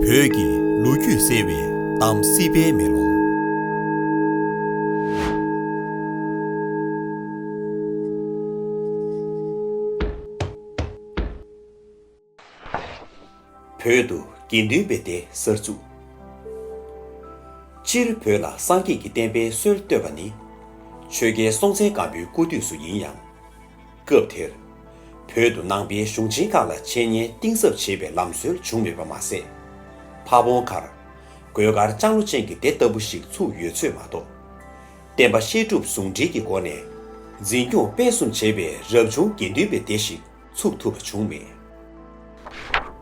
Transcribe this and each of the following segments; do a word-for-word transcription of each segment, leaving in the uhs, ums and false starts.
བོད་ཀྱི་ལོ་རྒྱུས་གསལ་བའི་གཏམ་སྲིད་པའི་མེ་ལོང་། བོད་དུ་དགེ་འདུན་པའི་སྡེ་གསར་བཙུགས། སྤྱིར་བོད་ལ་སངས་རྒྱས་ཀྱི་བསྟན་པའི་སྲོལ་བཏོད་པ་ནི། ཆོས་རྒྱལ་སྲོང་བཙན་སྒམ་པོའི་སྐུ་དུས་སུ་ཡིན་ཡང་། སྐབས་དེར། བོད་དུ་ནང་པའི་གཞུང་ཆེན་ཁག་ལ་འཆད་ཉན་གཏིང་ཟབ་བྱེད་པའི་ལམ་སྲོལ་བྱུང་མེད་པ་མ་ཟད། ཕ་བོང་ཁར། གོས་དཀར་ལྕང་ལོ་ཅན་གྱི་སྡེ་ལྟ་བུ་ཞིག་ཚུགས་ཡོད་ཚོད་མ་གཏོགས། བསྟན་པ་བཤད་སྒྲུབ་ཟུང་འབྲེལ་གྱི་སྒོ་ནས། འཛིན་སྐྱོང་སྤེལ་གསུམ་བྱེད་པའི་རབ་བྱུང་དགེ་འདུན་པའི་སྡེ་ཞིག་ཚུགས་ཐུབ་པ་བྱུང་མེད།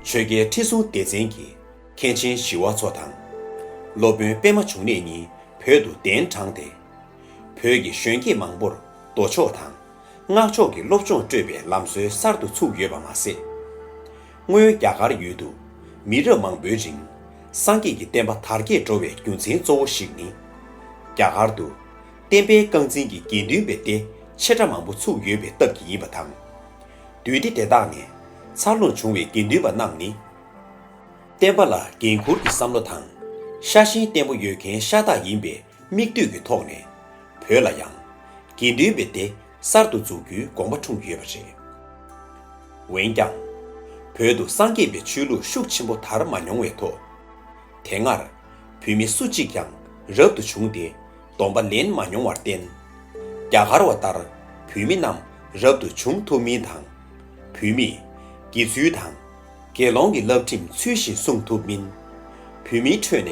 ཆོས་རྒྱལ་ཁྲི་སྲོང་ལྡེ་བཙན་གྱིས་མཁན་ཆེན་ཞི་བ་འཚོ་དང་། སློབ་དཔོན་པད་མ་འབྱུང་གནས་གཉིས་བོད་དུ་གདན་དྲངས་ཏེ། བོད་ཀྱི་གཞོན་སྐྱེས་མང་པོར་མདོ་ཕྱོགས་དང་། སྔགས་ཕྱོགས་ཀྱི་སློབ་སྦྱོང་སྤྲོད་པའི་ལམ་སྲོལ་གསར་དུ་ཚུགས་ཡོད་པ་མ་ཟད། སྔོན་རྒྱ་གར་ཡུལ་དུ་མི་རབས་མང་པོའི་རིང་སངས་རྒྱས་ཀྱི་བསྟན་པ་དར་རྒྱས་འགྲོ་བའི་རྒྱུ་མཚན་གཙོ་བོ་ཞིག་ནི། རྒྱ་གར་དུ་བསྟན་པའི་རྐང་འཛིན་གྱི་དགེ་འདུན་པའི་སྡེ་ཆེ་ཕྲ་མང་པོ་ཚུགས་ཡོད་པའི་སྟབས་ཀྱིས་ཡིན་པ་དང་། འདུས་སྡེ་དེ་དག་ནས་འཚར་ལོངས་བྱུང་བའི་དགེ་འདུན་པ་རྣམས་ནི། བསྟན་པ་ལ་འགན་འཁུར་གྱི་བསམ་བློ་དང་། ཤ་ཞེན་བརྟན་པོ་ཡོད་མཁན་ཤ་སྟག་ཡིན་པའི་མིག་ལྟོས་ཀྱི་ཐོག་ནས། བོད་ལ་ཡང་། དགེ་འདུན་པའི་སྡེ་གསར་དུ་འཛུགས་རྒྱུའི་དགོངས་པ་འཁྲུངས་ཡོད་པ་རེད། འོན་ཀྱང་། བོད་དུ་སངས་རྒྱས་པའི་ཆོས་ལུགས་ཤུགས་ཆེན་པོ་དར་མ་མྱོང་བའི་ཐོག་དེ་སྔར། བོད་མི་སུ་གཅིག་ཀྱང་རབ་ཏུ་བྱུང་སྟེ། སྡོམ་པ་ལེན་མ་མྱོང་བར་བརྟེན། རྒྱ་གར་བ་ལྟར་བོད་མི་རྣམས་རབ་ཏུ་བྱུང་ཐུབ་མིན་དང་། བོད་མིས་དགེ་ཚུལ་དང་། དགེ་སློང་གི་བསླབ་ཁྲིམས་ཚུལ་བཞིན་སྲུང་ཐུབ་མིན། བོད་མིའི་ཁྲོད་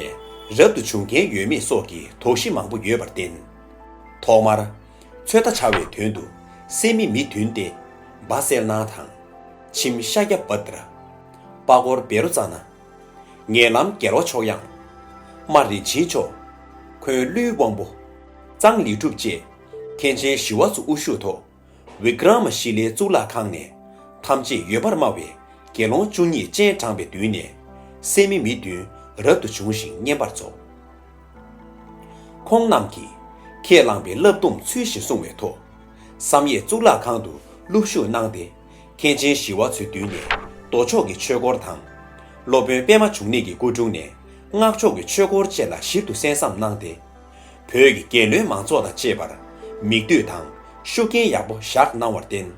ནས་རབ་ཏུ་བྱུང་མཁན་ཡོད་མེད་སོགས་ཀྱི་དོགས་གཞི་མང་པོ་ཡོད་པར་བརྟེན། ཐོག་མར། ཚོད་ལྟ་བྱ་བའི་དོན་དུ་སད་མི་མི་བདུན་ཏེ། བ་སེལ་ན་དང་། མཆིམས་ཤཱཀྱ་བྷ་དྲ། པ་ཀོར་བེ་རོ་ཙ་ན། ངན་ལམ་རྒྱལ་བ་མཆོག་དབྱངས། རྨ་རིན་ཆེན་མཆོག། འཁོན་ཀླུའི་དབང་པོ། གཙང་ལི་སྒྲུབ་བཅས། མཁན་ཆེན་ཞི་བ་འཚོ་དབུ་བཞུགས་ཐོག་བི་ཀྲ་མ་ཤི་ལའི་གཙུག་ལག་ཁང་ནས། ཐམས་ཅད་འོད་འབར་སྨྲ་བའི་དགེ་སློང་བཅུ་གཉིས་སྤྱན་དྲངས་པའི་མདུན་ནས། སད་མི་མི་བདུན་རབ་ཏུ་བྱུང་ཞིང་བསྙེན་པར་རྫོགས། ཁོང་རྣམས་ཀྱིས་ཁས་བླངས་པའི་བསླབ་སྡོམ་ཚུལ་བཞིན་བསྲུང་བའི་ཐོག་བསམ་ཡས་གཙུག་ལག་ཁང་དུ་བློ་བཞུགས་གནང་སྟེ། མཁན་ཆེན་ཞི་བ་འཚོའི་མདུན་ནས་མདོ་ཕྱོགས་ཀྱི་ཆོས་སྐོར་དང་། སློབ་དཔོན་པད་མ་འབྱུང་གནས་ཀྱི་སྐུ་དྲུང་ནས་སྔགས་ཕྱོགས་ཀྱི་ཆོས་སྐོར་བཅས་ལ་ཞིབ་ཏུ་གསན་བསམ་གནང་སྟེ། བོད་ཀྱི་རྒྱལ་བློན་མང་ཚོགས་དང་བཅས་པར་མིག་ལྟོས་དང་ཤུགས་རྐྱེན་ཡག་པོ་བཞག་གནང་བར་བརྟེན།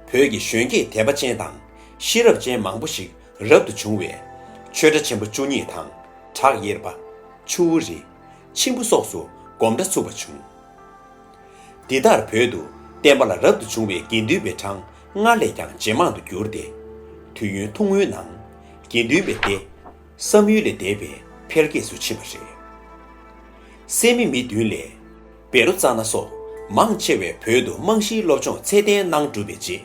བོད་ཀྱི་གཞོན་སྐྱེས་དད་པ་ཅན་དང་ཤེས་རབ་ཅན་མང་པོ་ཞིག་རབ་ཏུ་བྱུང་བས། ཆོས་གྲྭ་ཆེན་པོ་བཅུ་གཉིས་དང་། བྲག་གཡེར་པ། ཆུ་བོ་རི། མཆིམས་ཕུ་སོགས་སུ་སྒོམ་གྲྭ་ཚུགས་པ་བྱུང་། འདི་ལྟར་བོད་དུ་བསྟན་པ་ལ་རབ་ཏུ་བྱུང་བའི་དགེ་འདུན་པའི་གྲངས་སྔར་ལས་ཀྱང་ཇེ་མང་དུ་གྱུར་ཏེ། དུས་ཡུན་ཐུང་ངུའི་ནང་དགེ་འདུན་པའི་སྡེ་བསམ་ཡུལ་ལས་འདས་པའི་འཕེལ་རྒྱས་སུ་ཕྱིན་པ་རེད། སད་མི་མི་བདུན་ལས་བེ་རོ་ཙ་ན་སོགས་མང་ཆེ་བས་བོད་དུ་རྨང་གཞིའི་སློབ་སྦྱོང་ཚད་ལྡན་གནང་གྲུབ་པའི་རྗེས།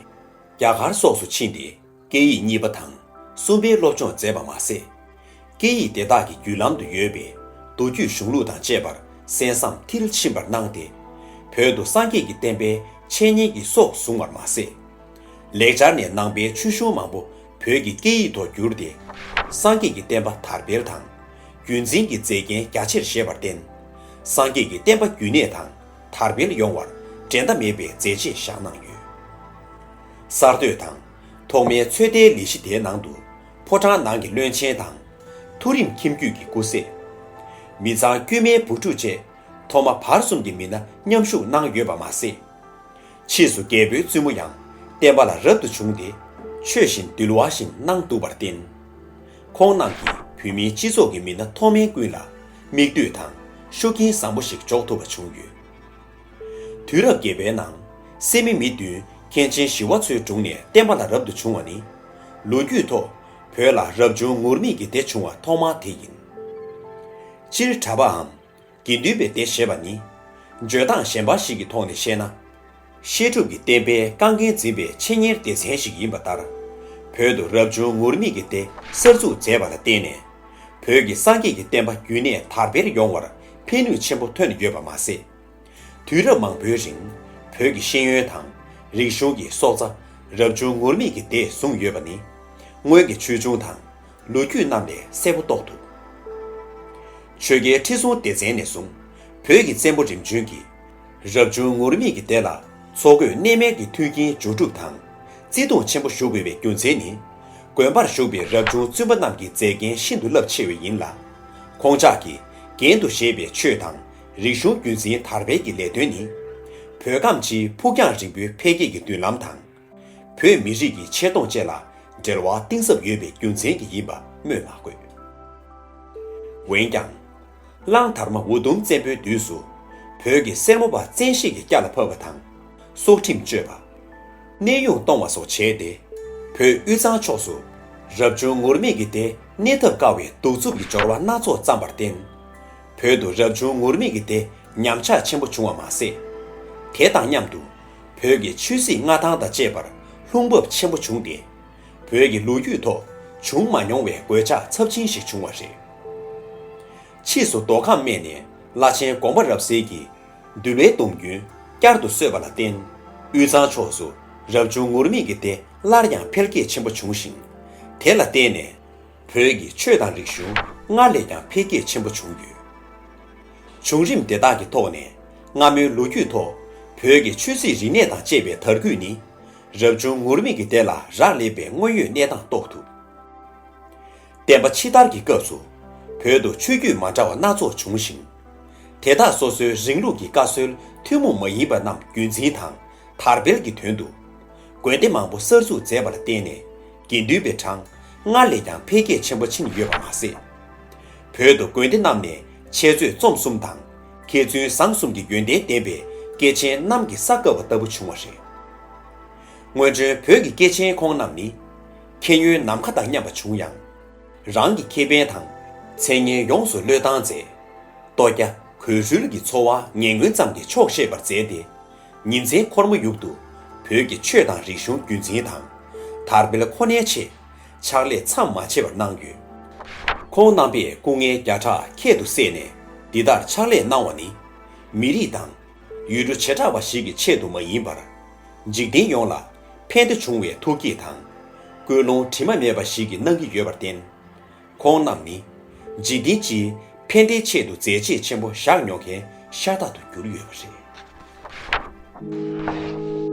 རྒྱ་གར་སོགས་སུ་ཕྱིན་ཏེ་སྐད་ཡིག་གཉིས་པ་དང་གསུམ་པའི་སློབ་སྦྱོང་མཛད་པ་མ་ཟད། སྐད་ཡིག་དེ་དག་གི་བརྒྱུད་ལམ་དུ་ཡོད་པའི་མདོ་རྒྱུད་གཞུང་ལུགས་དང་བཅས་པར་གསན་བསམ་མཐིལ་ཕྱིན་པར་གནང་སྟེ། བོད་དུ་སངས་རྒྱས་ཀྱི་བསྟན་པའི་འཆད་ཉན་གྱི་སྲོག་བཟུང་བར་མ་ཟད། ལེགས་སྦྱར་ནས་ནང་པའི་ཆོས་གཞུང་མང་པོ་བོད་ཀྱི་སྐད་ཡིག་ཐོག་བསྒྱུར་ཏེ། སངས་རྒྱས་ཀྱི་བསྟན་པ་དར་སྤེལ་དང་། རྒྱུན་འཛིན་གྱི་མཛད་འགན་རྒྱ་ཆེར་བཞེས་པར་བརྟེན། སངས་རྒྱས་ཀྱི་བསྟན་པ་རྒྱུན་གནས་དང་དར་སྤེལ་ཡོང་བར་འགྲན་ཟླ་མེད་པའི་མཛད་རྗེས་བཞག་གནང་ཡོད། གསར་གཏོད་དང་ཐོག་མའི་ཚོད་ལྟའི་ལས་གཞི་དེའི་ནང་དུ་ཕོ་བྲང་ནང་གི་བློན་ཆེན་དང་། མཐོ་རིམ་ཁྱིམ་རྒྱུད་ཀྱི་སྐུ་སྲས། མི་ཚང་དཀྱུས་མའི་བུ་ཕྲུག་བཅས་ཐོག་མ་བར་གསུམ་གྱི་མི་སྣ་མཉམ་ཞུགས་གནང་ཡོད་པ་མ་ཟད། ཕྱིས་སུ་རྒྱལ་པོའི་བཙུན་མོ་ཡང་བསྟན་པ་ལ་རབ་ཏུ་བྱུང་སྟེ། ཆོས་བཞིན་འདུལ་བ་བཞིན་གནང་འདུག་པར་བརྟེན། ཁོང་རྣམས་ཀྱིས་བོད་མིའི་སྤྱི་ཚོགས་ཀྱི་མི་སྣ་མཐོ་དམན་ཀུན་ལ་མིག་ལྟོས་དང་ཤུགས་རྐྱེན་བཟང་པོ་ཞིག་འཇོག་ཐུབ་པ་བྱུང་ཡོད། དུས་རབས་བརྒྱད་པའི་ནང་སད་མི་མི་བདུན་མཁན་ཆེན་ཞི་བ་འཚོའི་དྲུང་ནས་བསྟན་པ་ལ་རབ་ཏུ་བྱུང་བ་ནི། ལོ་རྒྱུས་ཐོག་བོད་ལ་རབ་བྱུང་ངུར་སྨྲིག་གི་སྡེ་བྱུང་བ་ཐོག་མ་དེ་ཡིན། སྤྱིར་གྲྭ་པའམ་དགེ་འདུན་པའི་སྡེ་ཞེས་པ་ནི། བརྗོད་སྟངས་གཞན་པ་ཞིག་གི་ཐོག་ནས་བཤད་ན། བཤད་སྒྲུབ་ཀྱི་བསྟན་པའི་རྐང་འགན་འཛིན་པའི་འཆད་ཉན་སྡེ་ཚན་ཞིག་ཡིན་པ་ལྟར། བོད་དུ་རབ་བྱུང་ངུར་སྨྲིག་གི་སྡེ་གསར་འཛུགས་མཛད་པ་ལ་བརྟེན་ནས། བོད་ཀྱི་སངས་རྒྱས་ཀྱི་བསྟན་པ་རྒྱུན་གནས་དར་སྤེལ་ཡོང་བར་ཕན་ནུས་ཆེན་པོ་ཐོན་ཡོད་པ་མ་ཟད། དུས་རབས་མང་པོའི་རིང་བོད་ཀྱི་ཤེས་ཡོན་དང་རིག་གཞུང་གི་སྲོག་རྩ་རབ་བྱུང་ངུར་སྨྲིག་གི་སྡེས་བཟུང་ཡོད་པ་ནི། སྔོན་གྱི་ཆོས་འབྱུང་དང་། ལོ་རྒྱུས་རྣམས་ལས་གསལ་པོ་རྟོགས་ཐུབ། ཆོས་རྒྱལ་ཁྲི་སྲོང་ལྡེ་བཙན་ནས་བཟུང་བོད་ཀྱི་བཙན་པོ་རིམ་བྱོན་གྱིས་རབ་བྱུང་ངུར་སྨྲིག་གི་སྡེ་ལ་འཚོ་གོས་གནས་མལ་གྱི་མཐུན་རྐྱེན་སྦྱོར་སྒྲུབ་དང་བརྩི་མཐོང་ཆེན་པོ་ཞུ་དགོས་པའི་རྒྱུ་མཚན་ནི། དགོན་པར་བཞུགས་པའི་རབ་བྱུང་བཙུན་པ་རྣམས་ཀྱི་མཛད་འགན་ཤིན་ཏུ་རླབས་ཆེ་བ་ཡིན་ལ། ཁོང་ཅག་གིས་འགན་དུ་བཞེས་པའི་ཆོས་དང་རིག་གཞུང་རྒྱུན་འཛིན་དར་སྤེལ་གྱི་ལས་དོན་ནི། བོད་ཁམས་སྤྱིའི་ཕུགས་རྒྱང་རིང་པོའི་འཕེལ་རྒྱས་ཀྱི་མདུན་ལམ་དང་། བོད་མི་རིགས་ཀྱི་ཆེ་མཐོང་བཅས་ལ་འབྲེལ་བ་གཏིང་ཟབ་ཡོད་པའི་རྒྱུ་མཚན་གྱིས་ཡིན་པ་སྨོས་མ་དགོས། འོན་ཀྱང་། གླང་དར་མ་འུ་དུམ་བཙན་པོའི་དུས་སུ། བོད་ཀྱི་སེར་མོ་པ་བཙན་ཤེད་ཀྱིས་སྐྱ་ལ་ཕབ་པ་དང་། སྲོག་ཁྲིམས་གཅོད་པ། གནས་དབྱུང་གཏོང་བ་སོགས་བྱས་ཏེ། བོད་དབུས་གཙང་ཕྱོགས་སུ། རབ་བྱུང་ངུར་སྨྲིག་གི་སྡེ་གནས་ཐབས་དཀའ་བའི་གདུག་རྩུབ་ཀྱི་སྦྱོར་བ་སྣ་ཚོགས་བརྩམས་པར་བརྟེན། བོད་དུ་རབ་བྱུང་ངུར་སྨྲིག་གི་སྡེ་ཉམས་ཆག་ཆེན་པོ་བྱུང་བ་མ་ཟད། དེ་དང་མཉམ་དུ། བོད་ཀྱི་ཆོས་སྲིད་མངའ་ཐང་དང་བཅས་པར་ལྷུང་འབབ་ཆེན་པོ་བྱུང་སྟེ། བོད་ཀྱི་ལོ་རྒྱུས་ཐོག་བྱུང་མ་མྱོང་བའི་གོད་ཆག་ཚབས་ཆེན་ཞིག་བྱུང་བ་རེད། ཕྱིས་སུ་མདོ་ཁམས་སྨད་ནས་བླ་ཆེན་དགོངས་པ་རབ་གསལ་གྱིས་འདུལ་བའི་སྡོམ་རྒྱུན་བསྐྱར་དུ་གསོས་པ་ལ་བརྟེན། དབུས་གཙང་ཕྱོགས་སུ་རབ་བྱུང་ངུར་སྨྲིག་གི་སྡེ་སླར་ཡང་འཕེལ་རྒྱས་ཆེན་པོ་བྱུང་ཞིང་། དེ་ལ་བརྟེན་ནས་བོད་ཀྱི་ཆོས་དང་རིག་གཞུང་སྔར་ལས་ཀྱང་འཕེལ་རྒྱས་ཆེན་པོ་བྱུང་ཡོད། བྱུང་རིམ་དེ་དག་གི་ཐོག་ནས་སྔ་མོའི་ལོ་རྒྱུས་ཐོག་བོད་ཀྱི་ཆོས་སྲིད་རིག་གནས་དང་བཅས་པའི་དར་རྒུད་ནི། རབ་བྱུང་ངུར་སྨྲིག་གི་སྡེ་ལ་རག་ལས་པའི་དངོས་ཡོད་གནས་སྟངས་རྟོགས་ཐུབ། བསྟན་པ་ཕྱི་དར་གྱི་སྐབས་སུ། བོད་དུ་ཆོས་བརྒྱུད་མ་འདྲ་བ་སྣ་ཚོགས་བྱུང་ཞིང་། དེ་དག་སོ་སོའི་རིང་ལུགས་ཀྱི་བཀའ་སྲོལ་ཐུན་མོང་མ་ཡིན་པ་རྣམས་རྒྱུན་འཛིན་དང་དར་སྤེལ་གྱི་དོན་དུ། དགོན་སྡེ་མང་པོ་གསར་འཛུགས་མཛད་པ་ལ་བརྟེན་ནས་དགེ་འདུན་པའི་གྲངས་སྔར་ལས་ཀྱང་འཕེལ་རྒྱས་ཆེན་པོ་ཕྱིན་ཡོད་པ་མ་ཟད། བོད་དུ་དགོན་སྡེ་རྣམས་ནས་འཆད་རྩོད་རྩོམ་གསུམ་དང་མཁས་བཙུན་བཟང་གསུམ་གྱི་ཡོན་ཏན་ལྡན་པའི་སྐྱེས་ཆེན་རྣམས་ཀྱིས་ས་བཀབ་པ་ལྟ་བུ་བྱུང་བ་རེད། སྔོན་བྱོན་བོད་ཀྱི་སྐྱེས་ཆེན་ཁོང་རྣམས་ནི། མཁྱེན་ཡོན་ནམ་མཁའ་དང་མཉམ་པ་བྱུང་ཡང་། རང་གི་ཁེ་ཕན་དང་མཚན་སྙན་ཡོངས་སུ་བློས་བཏང་མཛད། ལྟོ་རྒྱ་གོས་ཧྲུལ་གྱི་འཚོ་བ་ཉེ་སྔོན་ཙམ་གྱིས་ཆོག་ཤེས་པར་མཛད་དེ། ཉིན་མཚན་འཁོར་མོ་ཡུག་ཏུ་བོད་ཀྱི་ཆོས་དང་རིག་གཞུང་རྒྱུན་འཛིན་དང་དར་སྤེལ་ཁོ་ནའི་ཆེད་ཕྱག་ལས་མཚམས་མ་ཆད་པར་གནང་ཡོད། ཁོང་རྣམ་པས་སྐུ་ངལ་བརྒྱ་ཕྲག་ཁྱད་དུ་བསད་ནས་འདི་ལྟར་ཕྱག་ལས་གནང་བ་ནི། མི་རིགས་དང་། ཡུལ་གྲུ་བྱེ་བྲག་པ་ཞིག་གི་ཆེད་དུ་མ་ཡིན་པར། འཇིག་རྟེན་ཡོངས་ལ་ཕན་བདེ་འབྱུང་བའི་ཐུགས་བསྐྱེད་དང་། ཀུན་སློང་དྲི་མ་མེད་པ་ཞིག་གིས་གནང་གི་ཡོད་པར་བརྟེན། ཁོང་རྣམས་ནི་འཇིག་རྟེན་སྤྱིའི་ཕན་བདེའི་ཆེད་དུ་མཛད་རྗེས་ཆེན་པོ་བཞག་མྱོང་མཁན་ཤ་སྟག་ཏུ་གྱུར་ཡོད་པ་རེད།